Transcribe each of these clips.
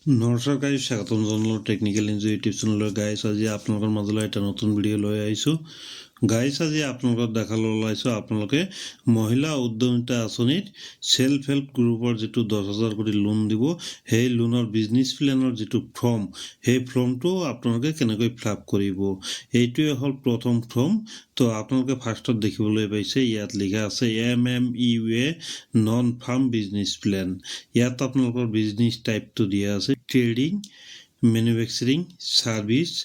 নমস্কাৰ গাইজ, স্বাগতম জনালোঁ টেকনিকেল নিউজ ইউটিউব চেনেলৰ। গাইজ, আজি আপোনালোকৰ মাজলৈ এটা নতুন ভিডিঅ' লৈ আহিছোঁ। গাইজ, আজি আপোনালোকক দেখাবলৈ ওলাইছোঁ, আপোনালোকে মহিলা উদ্যমিতা আঁচনিত চেল্ফ হেল্প গ্ৰুপৰ যিটো 10,000 কৰি লোন দিব, সেই লোনৰ বিজনেছ প্লেনৰ যিটো ফৰ্ম, সেই ফৰ্মটো আপোনালোকে কেনেকৈ ফিল আপ কৰিব। এইটোৱে হ'ল প্ৰথম ফৰ্ম। তো আপোনালোকে ফাৰ্ষ্টত দেখিবলৈ পাইছে, ইয়াত লিখা আছে MMUA non farm business plan। ইয়াত আপোনালোকৰ বিজনেছ টাইপটো দিয়া আছে trading, manufacturing, service,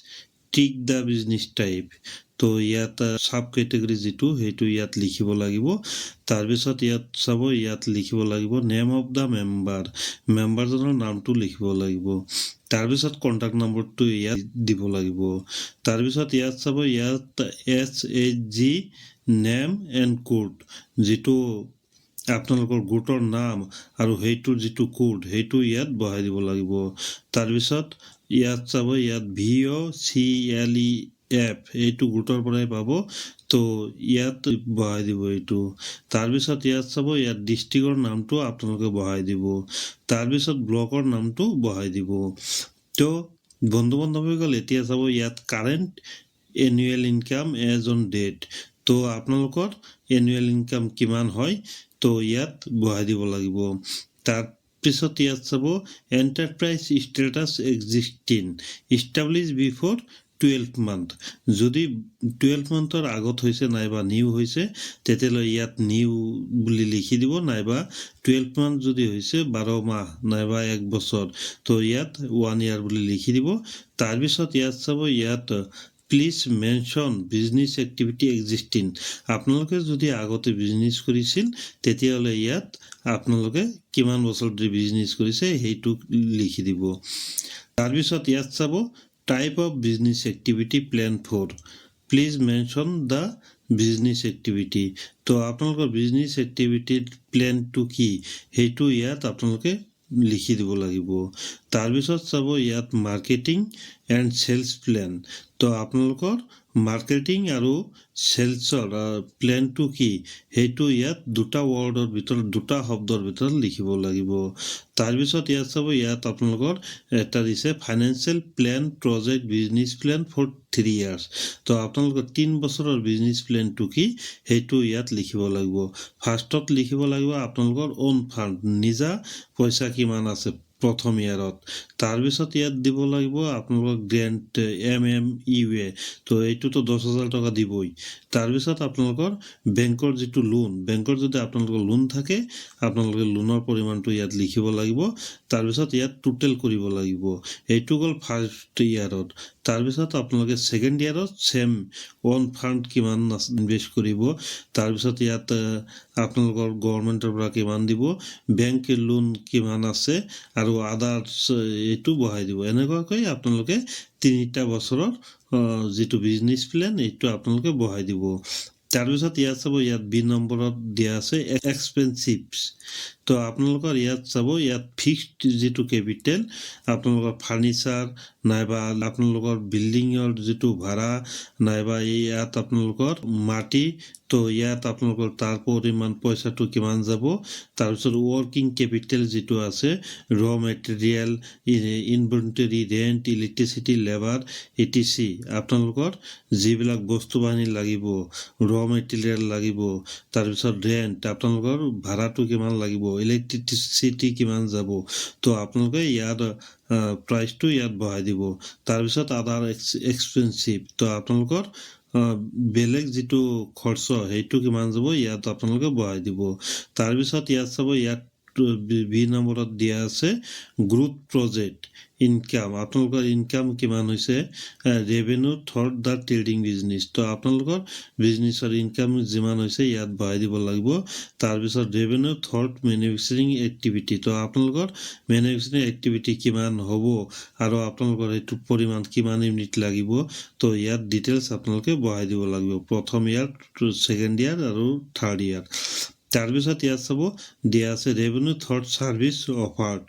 tick the business type। তো ইয়াত চাব কেটেগৰী যিটো, সেইটো ইয়াত লিখিব লাগিব। তাৰপিছত ইয়াত চাব, ইয়াত লিখিব লাগিব নেম অফ the member, মেম্বাৰজনৰ নামটো লিখিব লাগিব। তাৰপিছত কণ্টেক্ট নম্বৰটো ইয়াত দিব লাগিব। তাৰপিছত ইয়াত চাব, ইয়াত SHG name and code, যিটো আপোনালোকৰ গোটৰ নাম আৰু সেইটোৰ যিটো কোড, সেইটো ইয়াত বহাই দিব লাগিব। তাৰপিছত ইয়াত চাব, ইয়াত VOCLEF, এইটো গোটৰ পৰাই পাব, তো ইয়াত বহাই দিব এইটো। তাৰপিছত ইয়াত চাব, ইয়াত ডিষ্ট্ৰিক্টৰ নামটো আপোনালোকে বহাই দিব। তাৰপিছত ব্লকৰ নামটো বহাই দিব। তো বন্ধু বান্ধৱীসকল, এতিয়া চাব, ইয়াত current annual income as on date। তো আপোনালোকৰ এনুৱেল ইনকাম কিমান হয়, তো ইয়াত বহাই দিব লাগিব। তাৰপিছত ইয়াত চাব, enterprise status existing, establish before 12 month। যদি 12 মান্থৰ আগত হৈছে নাইবা নিউ হৈছে, তেতিয়াহ'লে ইয়াত নিউ বুলি লিখি দিব। নাইবা 12 মান্থ যদি হৈছে, 12 মাহ নাইবা এক বছৰ, তো ইয়াত ওৱান ইয়াৰ বুলি লিখি দিব। তাৰপিছত ইয়াত চাব, ইয়াত please mention business activity existing। আপোনালোকে যদি আগতে বিজনেছ কৰিছিল, তেতিয়াহ'লে ইয়াত আপোনালোকে কিমান বছৰ ধৰি বিজনেছ কৰিছে, সেইটো লিখি দিব। তাৰপিছত ইয়াত চাব, type of business activity plan for, please mention the business activity। তো আপোনালোকৰ বিজনেছ এক্টিভিটিৰ প্লেনটো কি, সেইটো ইয়াত আপোনালোকে লিখি দিব লাগিব। তাৰপিছত চাব, ইয়াত মাৰ্কেটিং এণ্ড চেলছ প্লেন। তো আপোনালোকৰ মাৰ্কেটিং আৰু চেলছৰ প্লেনটো কি, সেইটো ইয়াত দুটা ৱৰ্ডৰ ভিতৰত, দুটা শব্দৰ ভিতৰত লিখিব লাগিব। তাৰপিছত ইয়াত চাব, ইয়াত আপোনালোকৰ এটা দিছে financial plan project business plan for 3 years। তো আপোনালোকৰ 3 বছৰৰ বিজনেছ প্লেনটো কি, সেইটো ইয়াত লিখিব লাগিব। ফাৰ্ষ্টত লিখিব লাগিব আপোনালোকৰ অ'ন ফাণ্ড, নিজা পইচা কিমান আছে প্ৰথম ইয়াৰত। তাৰপিছত ইয়াত দিব লাগিব আপোনালোকৰ গ্ৰেণ্ট MMUA, তো এইটোতো 10,000 টকা দিবই। তাৰপিছত আপোনালোকৰ বেংকৰ যিটো লোন, বেংকৰ যদি আপোনালোকৰ লোন থাকে, আপোনালোকে লোনৰ পৰিমাণটো ইয়াত লিখিব লাগিব। তাৰপিছত ইয়াত টোটেল কৰিব লাগিব। এইটো গ'ল ফাৰ্ষ্ট ইয়াৰত। তাৰপিছত আপোনালোকে ছেকেণ্ড ইয়াৰত ছেম অ'ন ফাণ্ড কিমান ইনভেষ্ট কৰিব, তাৰপিছত ইয়াত আপোনালোকৰ গভৰ্ণমেণ্টৰ পৰা কিমান দিব, বেংক লোন কিমান আছে আৰু আদাৰ্ছ, এইটো বহাই দিব। এনেকুৱাকৈ আপোনালোকে তিনিটা বছৰৰ যিটো বিজনেছ প্লেন, এইটো আপোনালোকে বহাই দিব। তাৰপিছত ইয়াত চাব, ইয়াত বি নম্বৰত দিয়া আছে এক্সপেঞ্চিভছ। তো আপোনালোকৰ ইয়াত চাব, ইয়াত ফিক্সড যিটো কেপিটেল, আপোনালোকৰ ফাৰ্নিচাৰ নাইবা আপোনালোকৰ বিল্ডিঙৰ যিটো ভাড়া নাইবা ইয়াত আপোনালোকৰ মাটি, তো ইয়াত আপোনালোকৰ তাৰ পৰিমাণ পইচাটো কিমান যাব। তাৰপিছত ৱৰ্কিং কেপিটেল যিটো আছে, raw material, inventory, rent, electricity, labour, etc। আপোনালোকৰ যিবিলাক বস্তু বাহানি লাগিব, ৰ মেটেৰিয়েল লাগিব, তাৰপিছত ৰেণ্ট, আপোনালোকৰ ভাড়াটো কিমান লাগিব, ইলেক্ট্ৰিচিটি কিমান যাব, তো আপোনালোকে ইয়াত প্ৰাইচটো ইয়াত বহাই দিব। তাৰপিছত আদাৰ এক্সপেঞ্চিভ, তো আপোনালোকৰ বেলেগ যিটো খৰচ, সেইটো কিমান যাব, ইয়াত আপোনালোকে বহাই দিব। তাৰপিছত ইয়াত চাব, ইয়াত বি নম্বৰত দিয়া আছে গ্ৰোথ প্ৰজেক্ট ইনকাম, আপোনালোকৰ ইনকাম কিমান হৈছে, revenue through the trading business। তো আপোনালোকৰ বিজনেছৰ ইনকাম যিমান হৈছে, ইয়াত বহাই দিব লাগিব। তাৰপিছত ৰেভিনিউ থ্ৰু মেনুফেকচাৰিং এক্টিভিটি, তো আপোনালোকৰ মেনুফেকচাৰিং এক্টিভিটি কিমান হ'ব আৰু আপোনালোকৰ সেইটো পৰিমাণ কিমান ইউনিট লাগিব, তো ইয়াত ডিটেইলছ আপোনালোকে বহাই দিব লাগিব, প্ৰথম ইয়াৰ, ছেকেণ্ড ইয়াৰ আৰু থাৰ্ড ইয়াৰ। তাৰপিছত ইয়াত চাব, দিয়া আছে ৰেভিনিউ থ্ৰু ছাৰ্ভিচ অফাৰ্ড।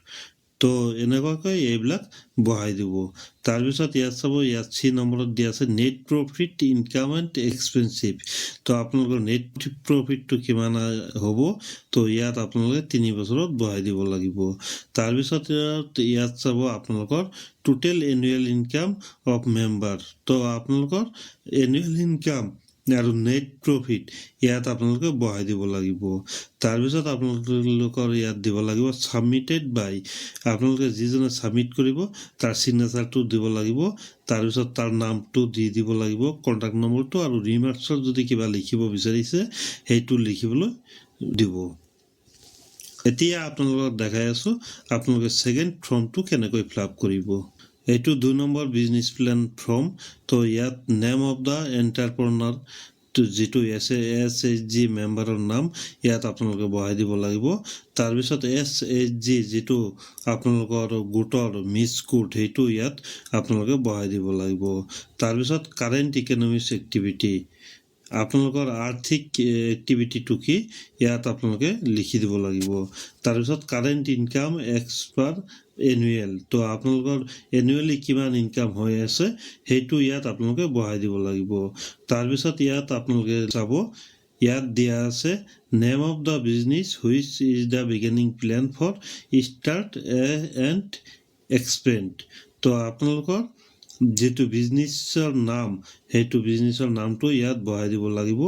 তো এনেকুৱাকৈ এইবিলাক বহাই দিব। তাৰপিছত ইয়াত চাব, ইয়াত চি নম্বৰত দিয়া আছে net profit, income and expenses। তো আপোনালোকৰ নেট প্ৰফিটটো কিমান হ'ব, তো ইয়াত আপোনালোকে 3 বছৰত বহাই দিব লাগিব। তাৰপিছত ইয়াত চাব, আপোনালোকৰ total annual income of member। তো আপোনালোকৰ এনুৱেল ইনকাম আৰু নেট প্ৰফিট ইয়াত আপোনালোকে বহাই দিব লাগিব। তাৰপিছত আপোনালোকৰ ইয়াত দিব লাগিব ছাবমিটেড বাই, আপোনালোকে যিজনে ছাবমিট কৰিব তাৰ চিগনেচাৰটো দিব লাগিব। তাৰপিছত তাৰ নামটো দি দিব লাগিব, কণ্টেক্ট নম্বৰটো আৰু ৰিমাৰ্কছত যদি কিবা লিখিব বিচাৰিছে, সেইটো লিখিবলৈ দিব। এতিয়া আপোনালোকক দেখাই আছোঁ আপোনালোকে ছেকেণ্ড ফৰ্মটো কেনেকৈ ফিল আপ কৰিব। এইটো 2 নম্বৰ বিজনেছ প্লেন ফৰ্ম। তো ইয়াত নেম অফ the entrepreneur, যিটো এছএইচজি মেম্বাৰৰ নাম, ইয়াত আপোনালোকে বহাই দিব লাগিব। তাৰপিছত এছএইচজি যিটো আপোনালোকৰ গোটৰ মিছ কোড, সেইটো ইয়াত আপোনালোকে বহাই দিব লাগিব। তাৰপিছত কাৰেণ্ট ইকনমিক এক্টিভিটি, আপোনালোকৰ আৰ্থিক এক্টিভিটিটো কি, ইয়াত আপোনালোকে লিখি দিব লাগিব। তাৰপিছত current income as per annual। তো আপোনালোকৰ এনুৱেলি কিমান ইনকাম হৈ আছে, সেইটো ইয়াত আপোনালোকে বহাই দিব লাগিব। তাৰপিছত ইয়াত আপোনালোকে চাব, ইয়াত দিয়া আছে name of the business which is the beginning plan for start and expand। তো আপোনালোকৰ যিটো বিজনেছৰ নাম, সেইটো বিজনেছৰ নামটো ইয়াত বহাই দিব লাগিব।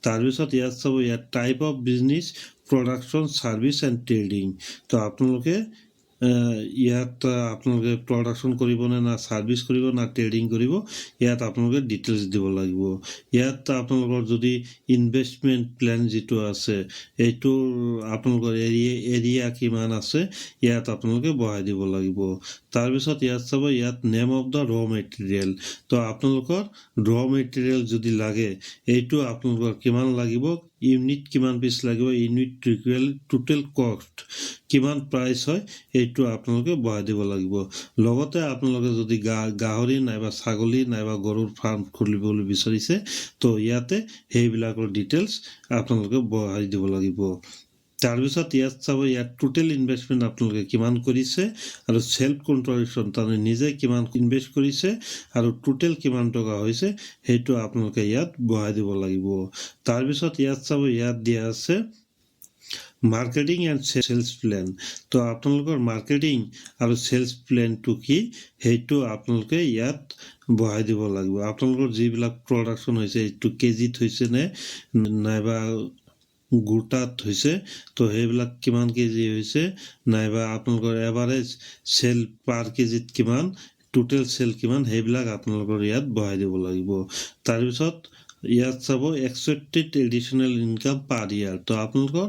তাৰপিছত ইয়াত চাব, ইয়াত type of business, production, service and trading। তো আপোনালোকে ইয়াত আপোনালোকে প্ৰডাকশ্যন কৰিবনে না ছাৰ্ভিচ কৰিব না ট্ৰেডিং কৰিব, ইয়াত আপোনালোকে ডিটেইলছ দিব লাগিব। ইয়াত আপোনালোকৰ যদি ইনভেষ্টমেণ্ট প্লেন যিটো আছে, এইটোৰ আপোনালোকৰ এৰিয়া কিমান আছে, ইয়াত আপোনালোকে বহাই দিব লাগিব। তাৰপিছত ইয়াত চাব, ইয়াত name of the raw material। তো আপোনালোকৰ ৰ মেটেৰিয়েল যদি লাগে, এইটো আপোনালোকৰ কিমান লাগিব, ইউনিট কিমান পিচ লাগিব, ইউনিট ৰিকুৱেল, টোটেল কষ্ট কিমান প্ৰাইচ হয়, এইটো আপোনালোকে বহাই দিব লাগিব। লগতে আপোনালোকে যদি গাহৰি নাইবা ছাগলী নাইবা গৰুৰ ফাৰ্ম খুলিবলৈ বিচাৰিছে, তো ইয়াতে সেইবিলাকৰ ডিটেইলছ আপোনালোকে বহাই দিব লাগিব। তাৰপিছত ইয়াত চাব, ইয়াত টোটেল ইনভেষ্টমেণ্ট আপোনালোকে কিমান কৰিছে আৰু চেল্ফ কণ্ট্ৰিবিউশ্যন, তাৰমানে নিজে কিমান ইনভেষ্ট কৰিছে আৰু টোটেল কিমান টকা হৈছে, সেইটো আপোনালোকে ইয়াত বহাই দিব লাগিব। তাৰপিছত ইয়াত চাব, ইয়াত দিয়া আছে মাৰ্কেটিং এণ্ড চেলছ প্লেন। তো আপোনালোকৰ মাৰ্কেটিং আৰু চেলছ প্লেনটো কি, সেইটো আপোনালোকে ইয়াত বহাই দিব লাগিব। আপোনালোকৰ যিবিলাক প্ৰডাকশ্যন হৈছে, এইটো কেজিত হৈছে নে নাইবা গোটাত হৈছে, তো সেইবিলাক কিমান কেজি হৈছে, নাইবা আপোনালোকৰ এভাৰেজ চেল পাৰ কেজিত কিমান, টোটেল চেল কিমান, সেইবিলাক আপোনালোকৰ ইয়াত বহাই দিব লাগিব। তাৰপিছত ইয়াত চাব, expected additional income per year। তো আপোনালোকৰ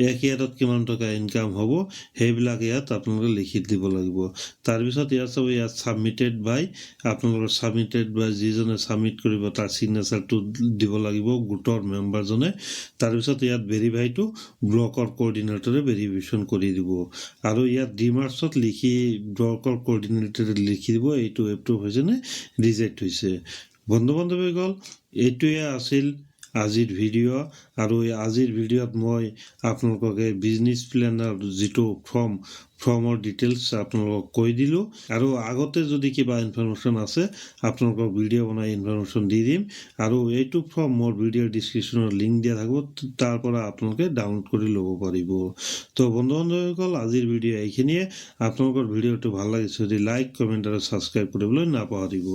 এক ইয়াৰত কিমান টকা ইনকাম হ'ব, সেইবিলাক ইয়াত আপোনালোকে লিখি দিব লাগিব। তাৰপিছত ইয়াত চাব, ইয়াত ছাবমিটেড বাই, আপোনালোকৰ ছাবমিটেড বাই যিজনে ছাবমিট কৰিব তাৰ চিগনেচাৰটো দিব লাগিব গোটৰ মেম্বাৰজনে। তাৰপিছত ইয়াত ভেৰিফাইটো ব্লকৰ কৰ্ডিনেটৰে ভেৰিফিকেশ্যন কৰি দিব আৰু ইয়াত ৰিমাৰ্কছত লিখি ব্লকৰ কৰ্ডিনেটৰে লিখি দিব এইটো এপ্ৰুভ হৈছে নে ৰিজেক্ট হৈছে। বন্ধু বান্ধৱীসকল, এইটোৱে আছিল আজিৰ ভিডিঅ'। আৰু এই আজিৰ ভিডিঅ'ত মই আপোনালোকক এই বিজনেছ প্লেনৰ যিটো ফৰ্মৰ ডিটেইলছ আপোনালোকক কৈ দিলোঁ। আৰু আগতে যদি কিবা ইনফৰমেশ্যন আছে, আপোনালোকক ভিডিঅ' বনাই ইনফৰমেশ্যন দি দিম। আৰু এইটো ফৰ্ম মোৰ ভিডিঅ'ৰ ডিছক্ৰিপশ্যনত লিংক দিয়া থাকিব, তাৰ পৰা আপোনালোকে ডাউনলোড কৰি ল'ব পাৰিব। তো বন্ধু বান্ধৱীসকল, আজিৰ ভিডিঅ' এইখিনিয়ে। আপোনালোকৰ ভিডিঅ'টো ভাল লাগিছে যদি লাইক, কমেণ্ট আৰু ছাবস্ক্ৰাইব কৰিবলৈ নাপাহৰিব।